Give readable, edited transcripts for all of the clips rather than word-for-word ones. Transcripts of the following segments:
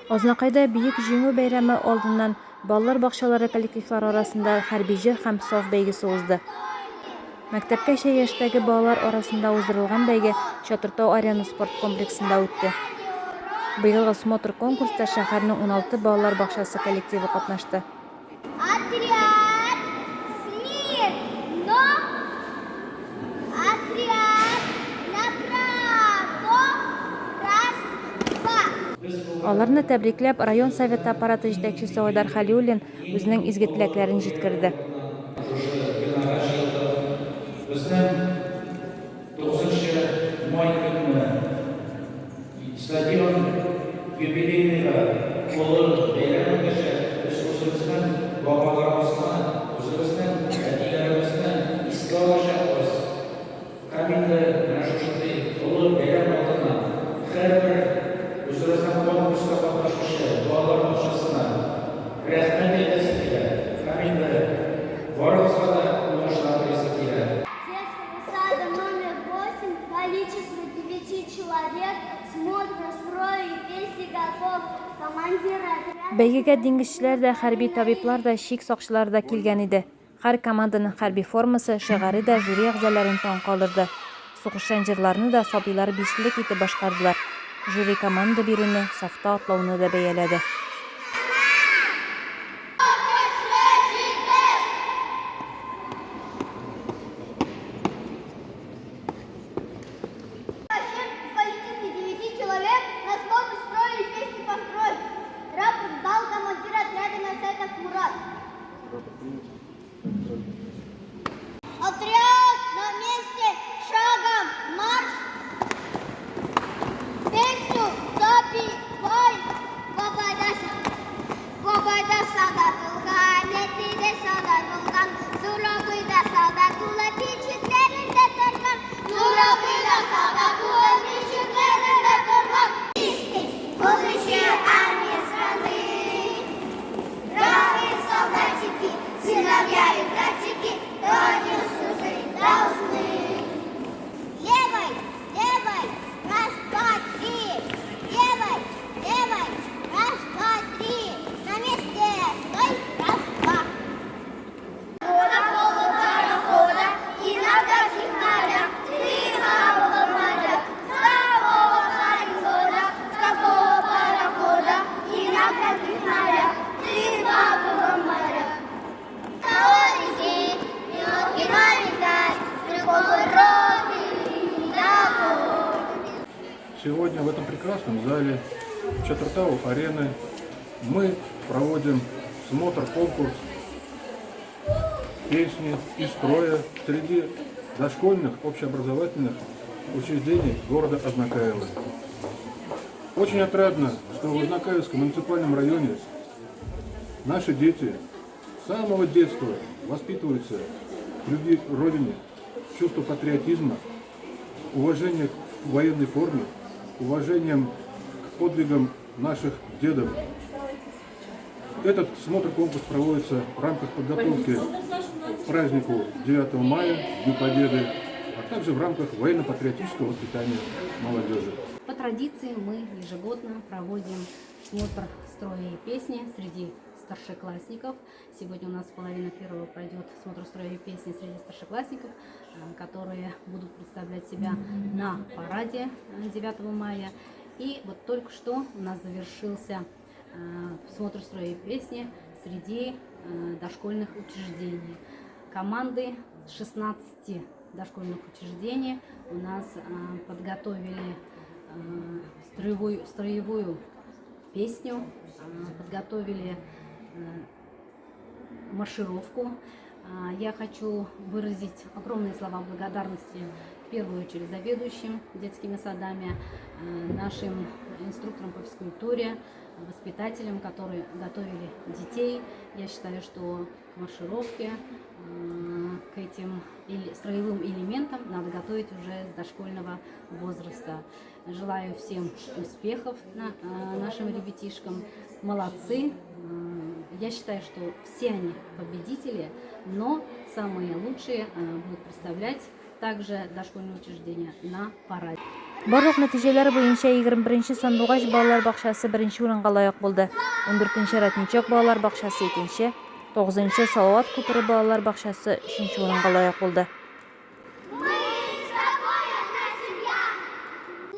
Азнакайда Бөек Җиңү бәйрәме алдыннан балалар бакчалары коллективлары арасында хәрби җыр һәм саф бәйгесе узды. Мәктәпкәчә яшьтәге балалар арасында уздырылган бәйге Чатыртау Арена спорт комплексында үтте. Быелгы смотр-конкурста шәһәрнең 16 балалар бакчасы коллективы катнашты. Отряд смирно! Отряд направо! Раз, два! Аларны тәбрикләп, район Советы аппараты җитәкчесе Айдар Хәлиуллин үзенең изге теләкләрен җиткерде. Шушы бинага җыелдык. Безнең тугызынчы май көнне Стадион юбилейныйга олы бәйрәм үтәчәк. Без үзебезнең бабаларыбызны, үзебезнең әтиләребезне искә алачакбыз. Һәм инде менә шушындый олы бәйрәм алдыннан һәрбер үзебезнең конкурста катнашучы балалар бакчасына рәхмәт әйтәсе килә. Һәм инде барыгызга да уңышлар телисе килә. Детского сада номер 8 количество девяти человек смотр строя и песни готов. Командир отряда. Бәйгегә диңгезчеләр дә, хәрби табиблар да, чик сакчылары да килгән иде. Һәр команданың хәрби формасы, шигаре дә жюри әгъзаларын таң калдырды. Сугышчан җырларны да сабыйлар бишлек итеп башкардылар. Жюри команда бирүне, сафта атлауны да бәяләде. Отряд на месте, шагом марш! Песню запевай, бабайда, бабайда солдат булган, әтидә солдат булган, зур абыйда солдат булып бишекләрендә торган, зур абыйда солдат булып бишекләрендә торган. Будущее армия страны. Бравые солдатики, сыновья и братики, Родину служить должны. Левой, левой, раз, два, три. Левой, левой, раз, два, три. На месте, стой, раз, два. Парохода и на каких морях ты моряк, с какого парохода, с какого парохода и на каких морях ты моряк. Сегодня в этом прекрасном зале Чатыртау арены мы проводим смотр-конкурс песни и строя среди дошкольных общеобразовательных учреждений города Азнакаево. Очень отрадно, что в Азнакаевском муниципальном районе наши дети с самого детства воспитываются в любви к родине, чувство патриотизма, уважение к военной форме, уважением к подвигам наших дедов. Этот смотр-конкурс проводится в рамках подготовки к празднику 9 мая, Дню Победы, а также в рамках военно-патриотического воспитания молодежи. По традиции мы ежегодно проводим смотр строя и песни среди старшеклассников. Сегодня у нас половина первого пройдет смотр строя и песни среди старшеклассников, которые будут представлять себя на параде 9 мая. И вот только что у нас завершился смотр строя и песни среди дошкольных учреждений. Команды 16 дошкольных учреждений у нас подготовили строевую песню, подготовили маршировку. Я хочу выразить огромные слова благодарности в первую очередь заведующим детскими садами, нашим инструкторам по физкультуре, воспитателям, которые готовили детей. Я считаю, что к маршировке, к этим строевым элементам надо готовить уже с дошкольного возраста. Желаю всем успехов нашим ребятишкам. Молодцы. Я считаю, что все они победители, но самые лучшие будут представлять также дошкольные учреждения на параде. Барлык нәтиҗәләр буенча 21 нче Сандугач балалар бакчасы беренче урынга лаек булды, ундүртенче Родничок балалар бакчасы икенче, тугызынчы Салават күпере балалар бакчасы өченче урынга лаек булды.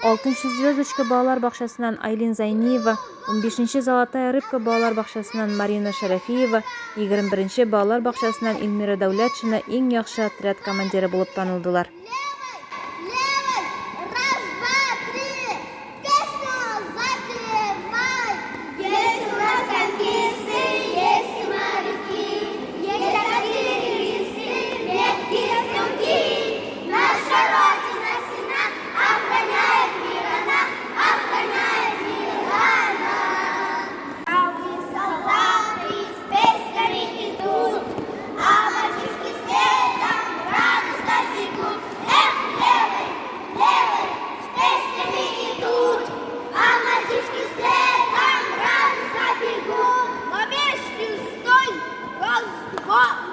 Алтынчы Звездочка балалар бакчасыннан Айлин Зайниева, унбишенче Золотая рыбка балалар бакчасыннан Марина Шәрәфиева, 21 нче балалар бакчасыннан Эльмира Дәүләтшина иң яхшы отряд командиры булып танылдылар. Левой, левой, раз, два, три, песню запевай. Есть у нас танкисты, есть и моряки, есть артиллеристы, меткие стрелки. Наша Родина сильна, охраняет мир она, охраняет мир она. Бравые солдаты с песнями идут, а мальчишки следом радостно бегут. Эх, левой, левой, с песнями идут, а мальчишки следом радостно бегут. На месте стой! Раз, два!